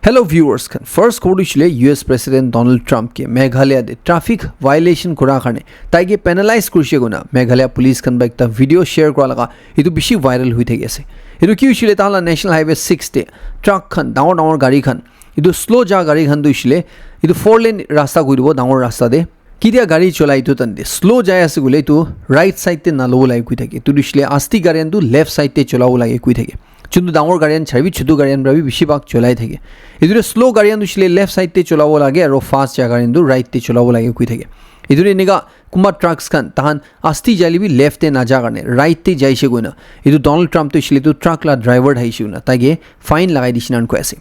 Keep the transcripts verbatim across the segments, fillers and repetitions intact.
Hello viewers khan, first khobor tu hoishe le U S President Donald Trump ke Meghalaya te traffic violation kura karne tai ke penalize kurishe koina Meghalaya police khan para ekta video share kura laga etu bishi viral hoi thaki ase. Etu ki hoishe le tahan la National Highway six te truck khan, dangor dangor gari khan, etu slow ja gari khan tu hoishe le etu four lane rasta koi dibo, dangor rasta te ketia gari cholai etu tante slow jai ase koile etu right side te nalobo lage koi thake. Etu tu hoishe le asti gari khan tu left side te cholabo lage koi thake. Juntu dangor gari khan chari bi chutu gari khan para bi bishi bhag cholai thake. Etu tu slow gari khan tu hoishe le left side te cholabo lage aro fast ja gari khan tu right te cholabo lage koi thake. Etu tu enika kunba trucks khan tahan asti jaile bi left te naja karne right te jaise koina etu Donald Trump tu hoishe le etu truck la driver thaishe koina taike fine lagai dishe nan koi ase.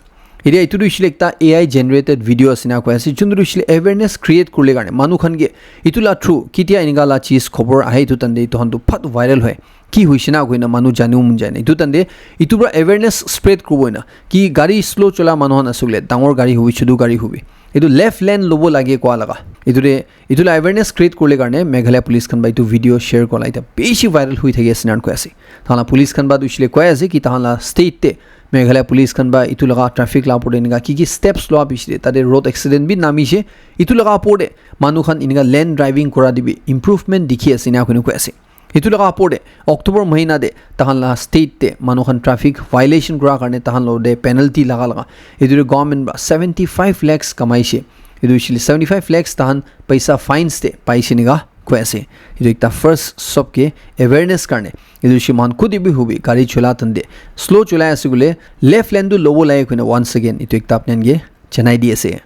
Etia etu tu hoishe le ekta A I generated video ase na koi ase, juntu tu hoishe le awareness create kurle karne manu khan ke etu la through ketia enika la cheez khobor ahe etu tante etu khan tu phat viral hoy, ki hoishe na koina manu janibo mon jai na etu tante etu para awareness spread kuribo na ki gari slow chola manu khan ase koile dangor gari hobi chutu gari hobi etu left lane lobo lage koa laga etu te etu la awareness create kurle karne Meghalaya police khan para etu video share kurla etia bishi viral hoi thaki ase nan koi ase. Tahan la police khan para tu hoishe le koi ase ki tahan la state te Meghalaya police khan para etu laga traffic la opor te enika ki ki steps loa bishi de tate road accident bi namishe, etu laga opor te manu khan enika lane driving kura te bi improvement dikhi ase ena koina koi ase. Etu laga opor te October mahina te tahan la state te manu khan traffic violation kura karne tahan lo te penalty laga laga etu tu government para seventy five lakhs kamaishe. Etu hoishe le seventy five lakhs tahan paisa fines te paishe enika koi ase. Etu ekta first sob ke awareness karne etu hoishe moikhan khudi bi hobi gari chola tante slow cholai ase koile left lane tu lobo lage koina once again etu ekta apni khan ke janai di ase.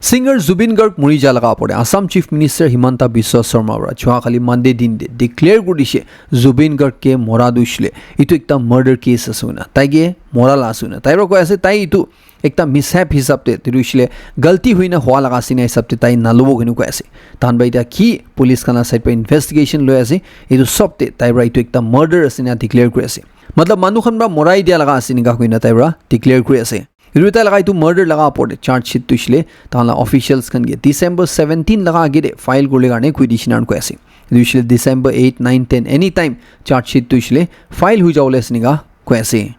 Singer Zubeen Garg muri ja laga opor te Assam Chief Minister Himanta Biswa Sarma para jua kali Monday din te declare kuri dishe Zubeen Garg ke mora tu hoishe le etu ekta murder case ase koina, tai ke mora la ase koina. Tai para koi ase tai etu ekta mishap hisab te, etu tu hoishe le galti hoina hua laga ase na hisab te tai nalobo koina koi ase. Tahan para etia ki police khan la side para investigation loi ase, etu sob te tai para etu ekta murder ase na declare kuri ase. Matlab manu khan para morai dia laga ase enika koina tai para declare kuri ase. Etu tai laga etu murder laga opor te charge sheet tu hoishe le tahan la officials khan ke December seventeen laga age te file kurle karne koi dishe nan koi ase. Etu hoishe le December eight, nine, ten anytime charge sheet tu hoishe le file hoi jabo le ase enika koi ase.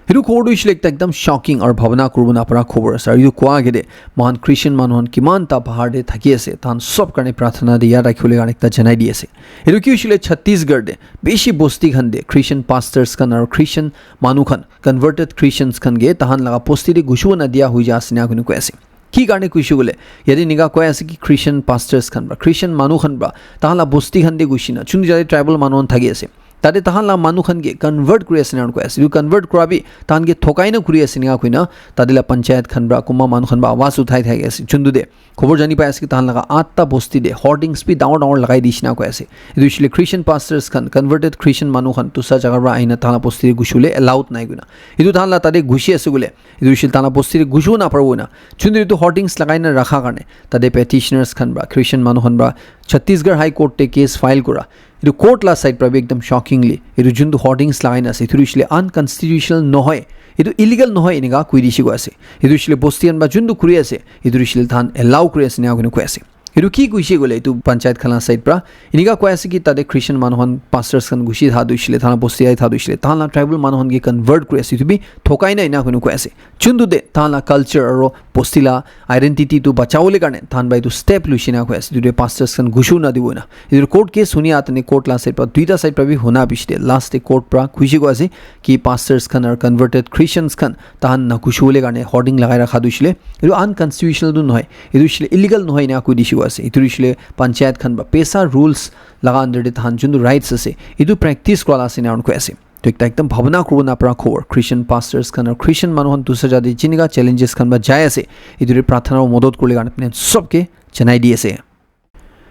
Etu khobor tu hoishe le ekta ekdam shocking aru bhabna kuribo napara khobor ase. Aru etu koa age te moikhan Christian manu khan kiman ta bahar te thaki ase, tahan sob karne prathana te yaad rakhibole karne ekta janai di ase. Etu ki hoishe le Chhattisgarh te bishi bosti khan te Christian pastors khan aru Christian manu khan, converted Christians khan ke tahan laga bosti te gushibo na dia hoi ja ase ena koina koi ase. Ki karne kuishe koile, yate enika koi ase ki Christian pastors khan para, Christian manu khan para, tahan la bosti khan te gushi na, chun jate tribal manu khan thaki ase. Tate tahan la manu khan ke convert kuri ase na koi ase. Etu convert kura bi tahan ke thokai na kuri ase enika koina, tate la panchayat khan para, kunba manu khan para awaz uthai thaki ase. Chuntu te khobor jani pai ase ki tahan laga atta bosti te hoardings bi dangor dangor lagai dishe na koi ase. Etu hoishe le Christian pastors khan, converted Christian manu khan dusra jaga para ahina tahan la bosti te gushi bole allowed nai koina. Etu tahan la tate gushi ase koile, etu hoishe le tahan la bosti te gushibo naparibo koina. Chuntu etu hoardings lagai na rakha karne, tate petitioners khan para, Christian manu khan para, Chhattisgarh High Court te case file kura. Etu court la side para bi ekdam shockingly, etu juntu hoardings lagai na ase, etu hoishe le unconstitutional nohoi, etu illegal nohoi enika koi dishe koi ase. Etu hoishe le bosti khan para juntu kuri ase, etu hoishe le tahan allow kuri ase ena koina koi ase. Etu ki koishe koile etu panchayat khan la side para enika koi ase ki tate Christian manu khan pastors khan gushi tha tu hoishe le tahan la bosti ai tha tu hoishe le tahan la tribal manu khan ke convert kuri ase etu bi thokai na ena koina koi ase. Chuntu te tahan la culture aro bosti la identity tu bachawole karne tahan para etu step luishe na koi ase. Etu te pastors khan gushibo na dibo na. Etu court case huni atane court la side para duita side para bi huna bishi te last te court para kuishe koi ase ki pastors khan aro converted Christians khan tahan na gushibole karne hoarding lagai rakha tu hoishe le etu unconstitutional tu nohoi. Etu hoishe le illegal nohoi ena koi dishe koi ase. Etu hoishe le panchayat khan para pesa rules laga under te tahan juntu rights ase, etu practice kura la ase ena koi ase. To ekta ekdam bhabna kuribo napara khobor. Christian pastors khan aru Christian manu khan dusra jati jinika challenges khan para jai ase, etu te prathana aru modot kuribole karne apni khan sob ke janai di ase.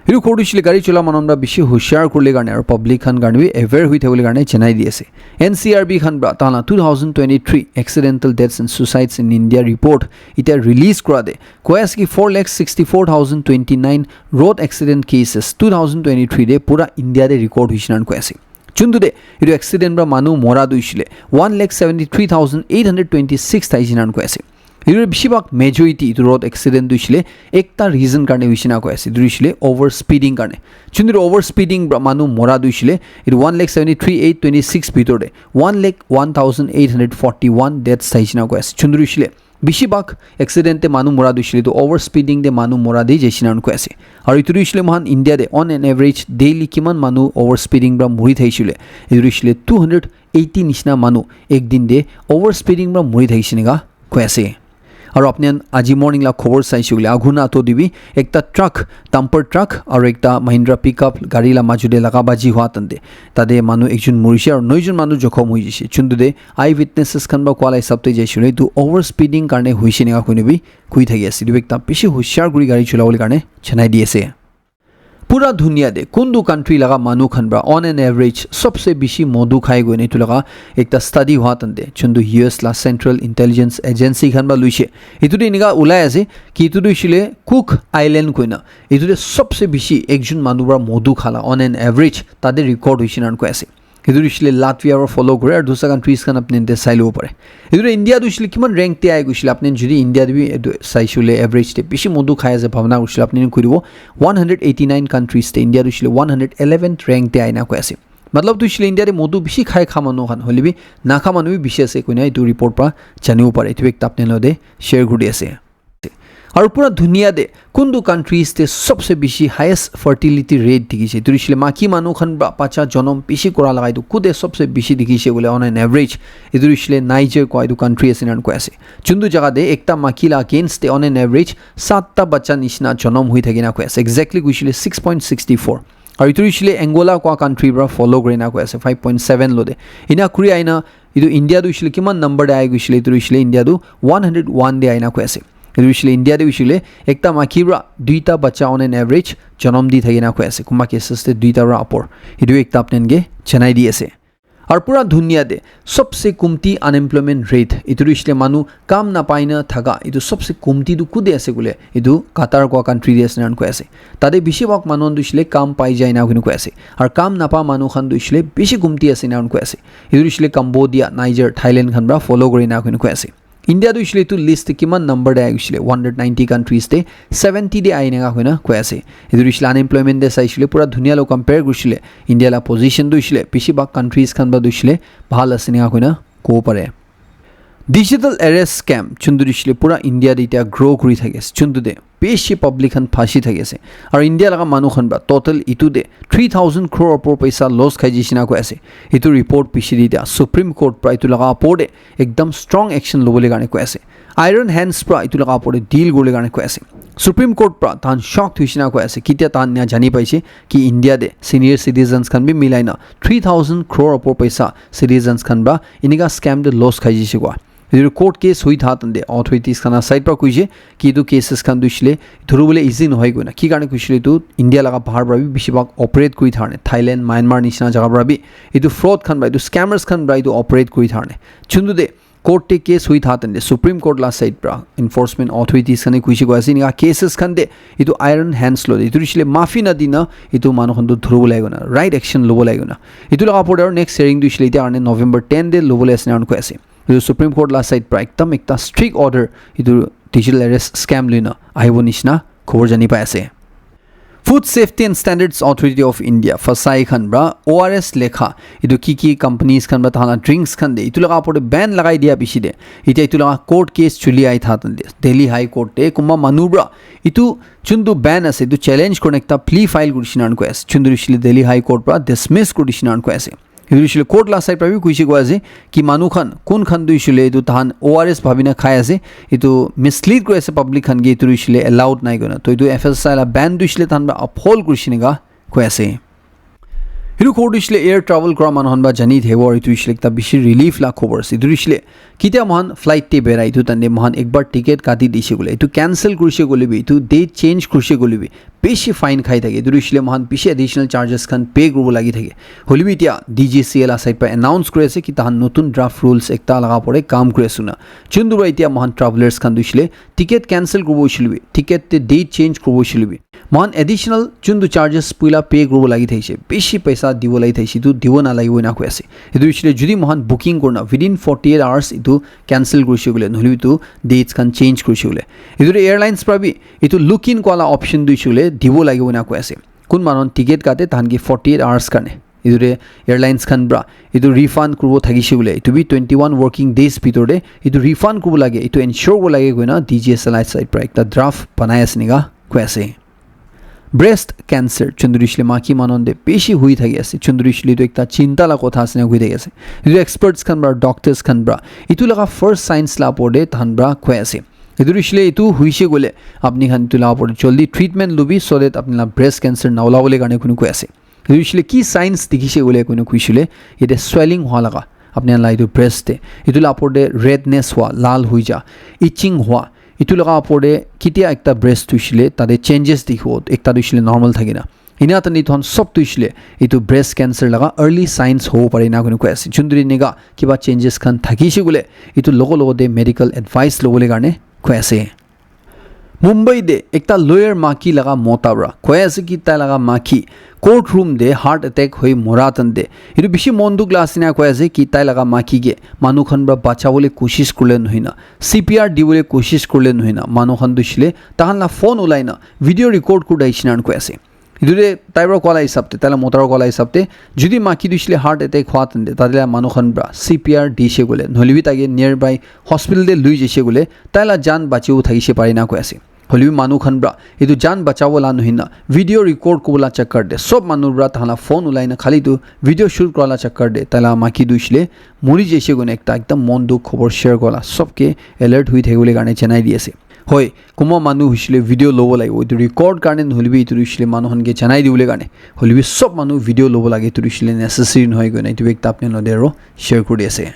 Etu khobor tu hoishe le gari chola manu khan para bishi hushiar kuribole karne aru public khan karne bi aware hoi thabole karne janai di ase. N C R B khan para tahan la two thousand twenty-three accidental deaths and suicides in India report etia release kura te koi ase ki four lakh sixty-four thousand twenty-nine road accident cases two thousand twenty-three te pura India te record hoishe na koi ase. Chuntu te etu accident para manu mora tu hoishe le one lakh seventy-three thousand eight hundred twenty-six thaishe na koi ase. Etu bishi bhag majority etu road accident tu hoishe le ekta reason karne hoishe na koi ase, etu hoishe le over speeding karne. Chuntu over speeding para manu mora tu hoishe le etu one lakh seventy-three eight twenty-six bhitor te one lakh one thousand eight hundred forty-one deaths thaishe na koi ase. Chuntu hoishe le Bishi bhag accident te manu mura tu hoishe le tu over speeding te manu mura de jaise na koi ase. Aru itu tu hoishe le moikhan India te on an average daily kiman manu over speeding pra muri thakishe le, itu tu hoishe le two hundred eighty nishina manu ek din te over speeding pra muri thakishe enika koi ase. Aru apni khan aji morning la khobor saishe koile, Aghuna ato te bi ekta truck, dumper truck aru ekta Mahindra pickup gari la majo te laga baji hua tante tate manu ekjon murishe aru noijon manu jokhom hoi jaishe. Chuntu te eyewitnesses khan pra koa la hisab te jaishe koile, etu over speeding karne hoishe enika koina bi koi thaki ase. Etu ekta bishi hushiar kuri gari chola bole karne janai di ase. Pura dunia te kuntu country laga manu khan pra on an average sobse bishi modu khai koina etu laga ekta study hua tante, chuntu U S la Central Intelligence Agency khan pra luishe. Etu te enika ulai ase ki etu tu hoishe le Cook Island koina, etu te sobse bishi ekjon manu pra modu khala on an average tate record hoishe na koi ase. Etu tu hoishe le Latvia para follow kore aru dusra countries khan apni te sai lobo pare. Etu tu India tu hoishe le kiman rank te ai koishe le, apni jodi India te bi etu saishe koile average te bishi modu khai ase bhabna koishe le apni koi dibo, one hundred eighty nine countries te India tu hoishe le one hundred eleven rank te aina koi ase. Matlab tu hoishe le India te modu bishi khai kha manu khan hoile bi nakha manu bi bishi ase koina etu report pra janibo pare. Etu ekta apni lo te share kuri di ase. Aru pura dunia te kuntu countries te sobse bishi highest fertility rate dikhishe? Etu hoishe le maki manu khan pra bacha jonom bishi kura laga etu kute sobse bishi dikhishe koile on an average, etu hoishe le Niger koi etu country ase na koi ase. Chuntu jaga te ekta maki la against te on an average satta bacha nishina jonom hoi thaki na koi ase. Exactly koishe le six point sixty four. Aru etu hoishe le Angola koi country pra follow kuri na koi ase, five point seven lo te. Ina kuri aina etu India tu hoishe le kiman number te ai koishe le, etu hoishe le India tu one hundred one te aina koi ase. Etu hoishe le India te hoishe le ekta maki pra duita bacha on an average jonom di thaki na koi ase. Kunba cases te duita pra upor. Etu ekta apni khan ke janai di ase. Aru pura dunia te sobse kumti unemployment rate, etu hoishe le manu kam napai na thaka, etu sobse kumti tu kute ase koile, etu Qatar koi country te ase na koi ase. Tate bishi bhag manu khan tu hoishe le kam pai jai na koi ase. Aru kam napa manu khan tu hoishe le bishi kumti ase na koi ase. Etu hoishe le Cambodia, Niger, Thailand khan pra follow kuri na koi ase. India tu hoishe le etu list te kiman number te ai koishe le, one hundred ninety countries te seventy te ai enika koina koi ase. Etu hoishe le unemployment te saishe le pura dunia lo compare koishe le India la position tu hoishe le bishi bhag countries khan pra tu hoishe le bhal ase enika koina kobo pare. Digital arrest scam chuntu hoishe le pura India te etia grow kuri thaki ase. Chuntu te bishi public khan phasi thaki ase. Aru India laga manu khan pra total etu te three thousand crore opor paisa loss khai jaishe na koi ase. Etu report bishi de etia Supreme Court pra etu laga opor te ekdam strong action lobole karne koi ase. Iron Hands pra etu laga opor te deal kuribole karne koi ase. Supreme Court pra tahan shocked hoishe na koi ase. Kitia tahan enia jani paishe ki India te senior citizens khan bi milai na three thousand crore opor paisa citizens khan pra enika scam te loss khai jaishe koi. Etu court case hoi tha tante authorities khan la side pra koishe ki etu cases khan tu hoishe le dhuribole easy nohoi koina. Ki karne koishe le etu India laga bahar pra bi bishi bhag operate kuri thakane, Thailand, Myanmar nishina jaga pra bi etu fraud khan pra, etu scammers khan pra etu operate kuri thakane. Chuntu te court te case hoi tha tante Supreme Court la side pra enforcement authorities khan e koishe koi ase enika cases khan te etu Iron Hands lo te etu hoishe le mafi na dina etu manu khan tu dhuribole koina right action lobole koina. Etu laga opor te aru next hearing tu hoishe le etia karne November ten te lobole ase enika koi ase. Etu Supreme Court la side pra ekdam ekta strict order etu digital arrest scam loina ahibo nishina khobor jani pai ase. Food Safety and Standards Authority of India, FSSAI khan pra O R S lekha etu ki ki companies khan pra tahan la drinks khan te etu laga opor te ban lagai dia bishi te etia etu laga court case chuli ai tha tante Delhi High Court te kunba manu pra etu chuntu ban ase etu challenge kurina ekta plea file kurishe enika koi ase. Chuntu hoishe le Delhi High Court pra dismiss kurishe enika koi ase. Etu hoishe le court la side pra bi koishe koi ase ki manu khan kun khan tu hoishe le etu tahan O R S bhabi na khai ase, etu mislead kuri ase public khan ke etu hoishe le allowed nai koina. To etu FSSAI la ban tu hoishe le tahan pra uphold kurishe enika koi ase. Etu khobor tu hoishe le air travel kura manu khan pra jani thakibo aru etu hoishe le ekta bishi relief la khobor ase. Etu hoishe le kitia moikhan flight te berai etu tante moikhan ekbar ticket kati dishe koile etu cancel kurishe koile bi etu date change kurishe koile bi bishi fine khai thake. Etu tu hoishe le moikhan bishi additional charges khan pay kuribo lagi thake. Hoile bi etia D G C A la side pra announce kuri ase ki tahan notun draft rules ekta laga opor te kam kuri ase na. Chuntu pra etia moikhan travelers khan tu hoishe le ticket cancel kuribo hoishe le bi, ticket te date change kuribo hoishe le bi, moikhan additional chuntu charges puila pay kuribo lagi thakishe, bishi paisa dibo lagi thakishe, etu dibo nalagibo ena koi ase. Etu hoishe le jodi moikhan booking kurina within forty eight hours etu cancel kurishe koile, nohole etu dates khan change kurishe koile, etu tu airlines pra bi etu look in kua la option tu hoishe koile dibo lagibo ena koi ase. Kun manu khan ticket kate tahan ke forty eight hours karne Etu te airlines khan pra etu refund kuribo thakishe koile, etu bi twenty one working days bitor te etu refund kuribo lage, etu ensure kuribo lage koina D G S L I side pra ekta draft banai ase enika koi ase. Breast cancer, chunduri shile maki manon de bishi hui thaki ase. Chunduri shile tu ekta chinta la kotha ase na hui thaki ase. Etu experts khan pra, doctors khan pra, etu laga first signs la opor de tahan pra koi ase. Etu shile etu huishe koile, apni khan etu la opor de joldi treatment lobi, so that apni la breast cancer na ola bole karne kunu koi ase. Etu shile ki signs dikhishe koile kunu kuishile, yate swelling hua laga, apni khan la etu breast de, etu la opor de redness hua, lal hui ja, itching hua, etu laga opor de kitia ekta breast tu shile, tate changes dikhibo, ekta tu shile normal thakina. Ina tani thon sob tu shile, etu breast cancer laga early signs hobo pare na kunu koi ase. Chunduri nega kiba changes khan thakishe koile, etu logo logo de medical advice lobole karne koi ase. Mumbai de ekta lawyer maki laga mota pra koi ase ki tai laga maki courtroom de heart attack hoi mora tan de, etu bishi mon dukh la ase na koi ase ki tai laga maki ke manu khan pra bachabole koshish kurle nohoi na, C P R dibole koshish kurle nohoi na, manu khan tu shile tahan la phone ulai na video record kuri dai shina koi ase. Etu te tai pra koa la hisab te, tai la mota pra koa la hisab te, jodi maki tu shile heart attack hua tan de, tate la manu khan pra C P R dishe koile, nohole bi tai ke nearby hospital te lui jaishe koile, tai la jaan bachibo thakishe pare na koi ase. Hoilebi manu khan pra etu jaan bachabo la nohoi na video record kuribo la chakkar te sob manu pra tahan la phone ulai na khali etu video shoot kura la chakkar te tai la maki tu shile mori jaishe koina ekta ekdam mon dukh khobor share kura la sob ke alert hui thakibole karne janai di ase. Hoi, kunba manu huishile video lobo lagibo, etu record karne nohoilebi etu huishile manu khan ke janai dibole karne. Hoilebi sob manu video lobo lage, etu huishile necessary nohoi koina etu ekta apni khan logote aro share kuri di ase.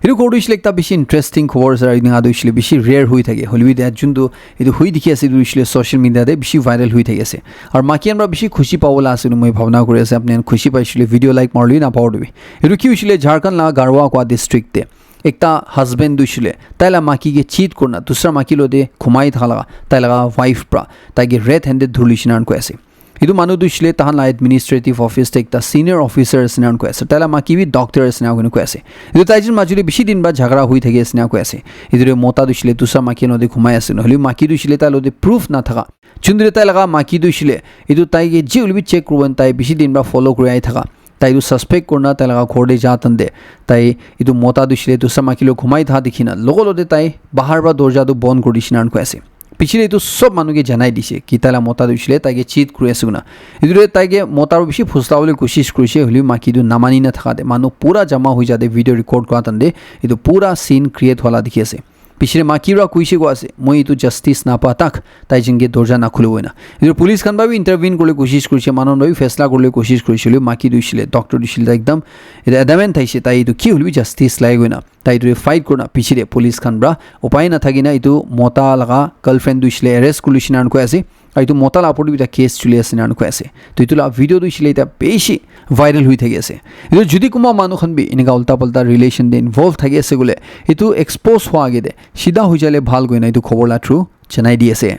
Etu kotu hoishile ekta bishi interesting khobor ase, aru enika tu hoishile bishi rare hui thake. Hoilebi dia juntu etu hui dikhi ase, etu hoishile social media te bishi viral hui thaki ase. Aru maki khan pra bishi khushi pabo la ase, moi bhabna kuri ase, apni khan khushi paishile video like marli na pawo dibi. Etu ki hoishile Jharkhand la Garhwa Kua district te ekta husband tu hoishile tai la maki ke cheat kurna dusra maki logote khumai thaka laga, tai laga wife pra tai ke red handed dhuri lishina koi ase. Etu manu tu hoishile tahan la administrative office te ekta senior officer ase na koi ase. Tai la maki bi doctor ase na koi ase. Etu tai jun majuli bishi din pra jhagara hui thaki ase na koi ase. Etu te mota tu hoishile dusra maki logote khumai ase. Nohole maki tu hoishile tai logote proof na thaka. Chundri tai laga maki tu hoishile etu tai ke ji hoilebi check kuribo, tai bishi din pra follow kuri ahi thaka. Tai tu suspect kurna tai laga ghor te ja tan de, tai etu mota tu hoishile dusra maki logote khumai tha dikhina logo logote tai bahar pra dorja tu bon kuri dishina koi ase. Pichete etu sob manu ke janai dishe ki tai la mota tu hoishile tai ke cheat kuri ase koina. Etu te tai ke mota para bishi phusla bole koshish kurishe, hoilebi maki tu namani na thaka te manu pura jama hoi ja te video record kura tan te etu pura scene create hola dikhi ase. Pichete maki para koishe koi ase, "Moi etu justice napa tak tai jin ke dorja na khulibo," koina. Etu police khan para bi intervene kuribole koshish kurishe, manu khan para bi faisla kuribole koshish kurishe, hoilebi maki tu hoishile, doctor tu hoishile, ekdam etu adamant thaishe, tai etu ki hoilebi justice lage koina. Tai etu fight kurina pichete police khan para upai na thakina etu mota laga girlfriend tu hoishile arrest kuri lishina koi ase. Aru etu mota la opor te bi ekta case chuli ase na koi ase. To etu la video tu hoishile eta bishi viral hui thaki ase. Etu jodi kunba manu khan bi enika ulta palta relation te involve thaki ase koile, etu expose hua age te sida hoi jale bhal koina etu khobor la through janai di ase.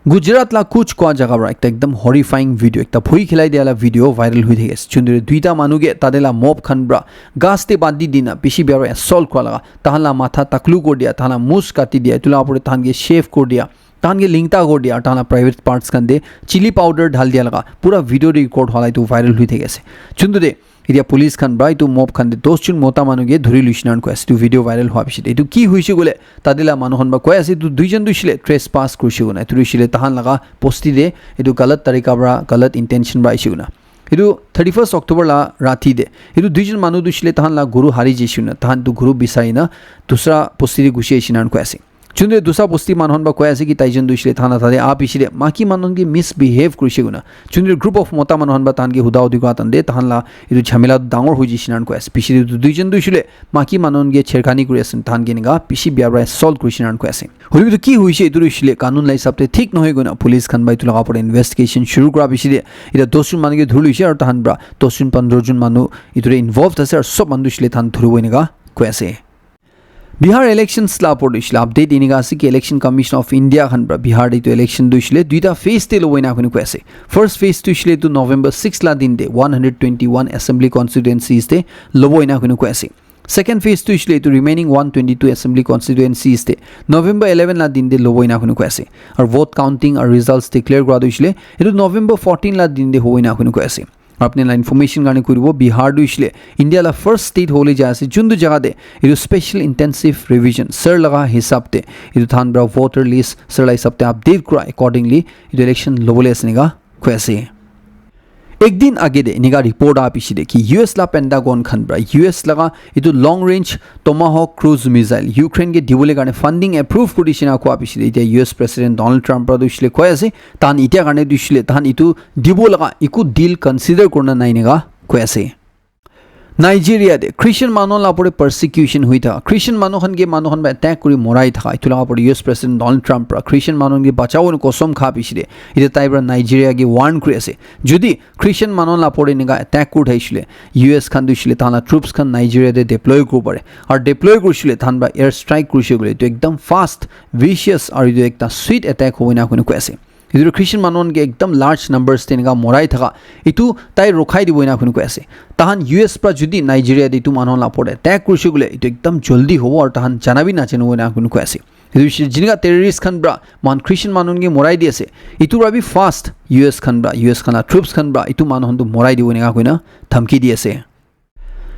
Gujarat la Kuch kua jaga para ekta ekdam horrifying video, ekta bhoi khilai dia la video viral hui thaki ase. Chundri duita manu ke tate la mob khan para gas te bandi dina bishi bia para assault kura laga, tahan la matha taklu kuri dia, tahan la mus kati dia, etu la opor te tahan ke shave kuri dia, tahan ke lingta kuri dia, aru tahan la private parts khan te chili powder dhal dia laga pura video te record hola etu viral hui thaki ase. Chundri de, etia police khan para etu mob khan te dos jon mota manu ke dhuri luishina koi ase, etu video viral hua pichete. Etu ki hoishe koile, tate la manu khan para koi ase, etu duijon tu hoishile trespass kurishe koina, etu tu hoishile tahan laga bosti te etu galat tarika para, galat intention para ahishe koina. Etu thirty first October la rati te, etu duijon manu tu hoishile tahan la guru hari jaishe koina, tahan tu guru bisari na dusra bosti te gushi ahishe na koi ase. Chundri dusra bosti manu khan para koi ase ki taijon tu hoishile tahan la tate ah pichete maki manu khan ke misbehave kurishe koina. Chundri group of mota manu khan para tahan ke huda hudi kura tan te tahan la etu jhamela tu dangor hoi jaishe na koi ase. Pichete tu duijon tu hoishile maki manu khan ke chherkhani kuri ase, tahan ke enika bishi bia para assault kurishe na koi ase. Hoilebi tu ki hoishe etu tu hoishile kanun la hisab te thik nohoi koina police khan para etu laga opor te investigation shuru kura pichete eta dos jon manu ke dhuri luishe aru tahan para dos jon pondro jon manu etu te involved ase aru sob manu tu hoishile tahan dhuribo enika koi ase. Bihar elections la opor te hoishile update enika ase ki Election Commission of India khan para Bihar te etu election tu hoishile duita phase te lobo ena koi ase. First phase tu hoishile etu November six la din te one hundred twenty one assembly constituencies te lobo ena koi ase. Second phase tu hoishile etu remaining one twenty two assembly constituencies te November eleven la din te lobo ena koi ase. Aru vote counting aru results declare kura tu hoishile etu November fourteen la din te hobo ena koi ase. Apni la information karne kuribo, Bihar tu hoishe le India la first state hobole jai ase, juntu jaga te etu special intensive revision sir laga hisab te, etu than pra voter list sir la hisab te update kura accordingly etu election lobole ase enika koi ase. Ek din age de enika report aha piche de ki U S la Pentagon khan pra U S laga etu long range Tomahawk cruise missile Ukraine ke dibole karne funding approve kuri dishe na koa piche de, etia U S President Donald Trump pra tu hoishe le koi ase, tahan etia karne tu hoishe le tahan etu dibo laga eku deal consider kurina nai enika koi ase. Nigeria de Christian manu la pore persecution hui thaka, Christian manu khan ke manu khan ba attack kuri morai thaka, etu laga pore U S President Donald Trump pra Christian manu ke bachabo kosom kha piche de, etia tai pra Nigeria ke warn kuri ase. Jodi Christian manu la pore enika attack kuri thaishe le, U S khan tu hoishe le tahan la troops khan Nigeria te deploy kuri pare. Aru deploy kurishe le tahan pra air strike kurishe koile etu ekdam fast, vicious aru etu ekta sweet attack hobo enika koi ase. Etu Christian manu khan ke ekdam large numbers te enika morai thaka, etu tai rokhai dibo enika koi ase. Tahan U S pra jodi Nigeria te etu manu la pore attack kurishe koile etu ekdam jaldi hobo aru tahan jana bi najanibo enika koi ase. Etu hoishe jinka terrorist khan pra mohan Christian manu khan ke morai di ase, etu pra bi fast U S khan pra, U S khan la troops khan pra etu manu khan tu morai dibo enika koina dhamki di ase.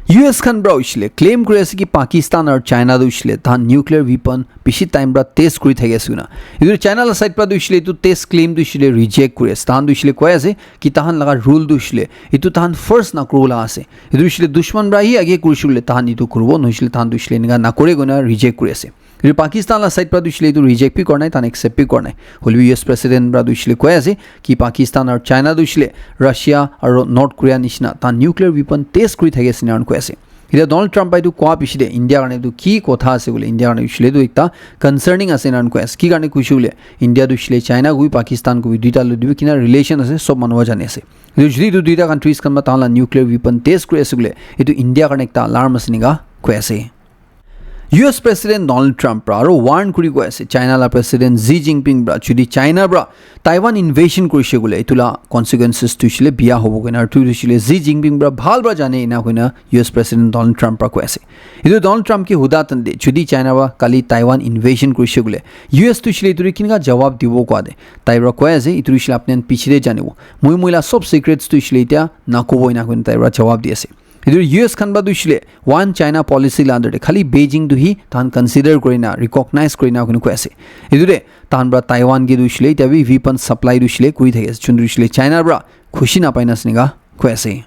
U S khan pra hoishe le claim kuri ase ki Pakistan aru China tu hoishe le tahan nuclear weapon bishi time pra test kuri thaki ase koina. Etu China la side pra tu hoishe le etu test claim tu hoishe le reject kuri ase. Tahan tu hoishe le koi ase ki tahan laga rule tu hoishe le etu tahan first na kuribo la ase. Etu hoishe le dushman pra hi age kurishe koile tahan etu kuribo, nohoishe le tahan tu hoishe le enika nakore koina reject kuri ase. Etu Pakistan la side pra tu hoishe le etu reject bi kora nai, tahan accept bi kora nai. Hoilebi U S President pra tu hoishe le koi ase ki Pakistan aru China tu hoishe le Russia aru North Korea nishina tahan nuclear weapon test kuri thaki ase enika koi ase. Etia Donald Trump pra etu koa piche de India karne etu ki kotha ase koile, India karne hoishe le etu ekta concerning ase enika koi ase. Ki karne koishe koile India tu hoishe le China koi Pakistan koi duita loi kina relation ase, sob manu jani ase. Etu jodi etu duita countries khan pra tahan la nuclear weapon test kuri ase koile etu India karne ekta alarm ase enika koi ase. U S President Donald Trump pra aru warn kuri koi ase China la President Xi Jinping pra, jodi China pra Taiwan invasion kurishe koile etu la consequences tu hoishe le biya hobo koina, aru tu hoishe le Xi Jinping pra bhal pra jane enika koina U S President Donald Trump pra koi ase. Etu Donald Trump ke huda tan de jodi China pra kali Taiwan invasion kurishe koile U S tu hoishe le etu re kineka jawab dibo koa de tai pra koi ase, etu hoishe le apni khan piche de janibo, moi moi la sob secrets tu hoishe le etia nakobo enika koina tai pra jawab di ase. Etu U S khan pra tu hoishe le One China policy la under de khali Beijing tu hi tahan consider kurina, recognize kurina koina koi ase. Etu de tahan pra Taiwan ke tu hoishe le etia bi weapon supply tu hoishe le kuri thaki ase, juntu hoishe le China pra khushi napai na ase enika koi ase.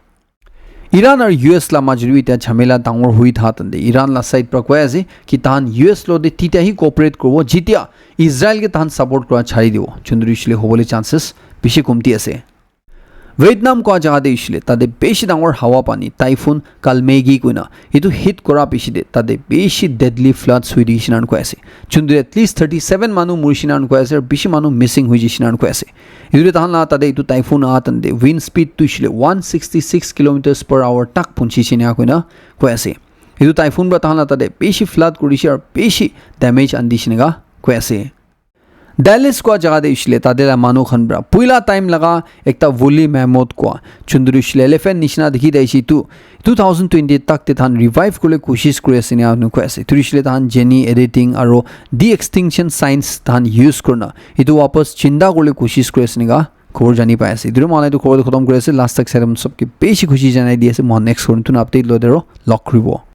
Iran aru U S la majot bi etia jhamela dangor hui tha tante Iran la side pra koi ase ki tahan U S lo de titya hi cooperate kuribo jitia Israel ke tahan support kura chari dibo, juntu hoishe le hobole chances bishi komti ase. Vietnam koa jaga te hoishe le tate bishi dangor hawa pani typhoon Kalmegi koina etu hit kora piche de tate bishi deadly floods hui dishe enika koi ase. Juntu at least thirty seven manu murishe enika koi ase aru bishi manu missing hui jaishe enika koi ase. Etu tahan la tate etu typhoon aha tante wind speed tu hoishe le one sixty six kilometers per hour tak punchise enika koina koi ase. Etu typhoon pra tahan la tate bishi flood kurishe aru bishi damage ani dishe enika koi ase. Dallas koa jaga te hoishe le tate la manu khan pra puila time laga ekta woolly mammoth koa juntu hoishe le elephant nishina dikhi thakishe etu two thousand twenty tak te tahan revive kuribole koshish kuri ase enika koi ase. Etu hoishe le tahan gene editing aru de-extinction science tahan use kurina etu wapas jinda kuribole koshish kuri ase enika khobor jani pai ase. Etu moi khan etu khobor tu khotom kuri ase. Last tak sai kena sob ke bishi khushi janai di ase. Moi khan next khobor notun update loi de aru log kuribo.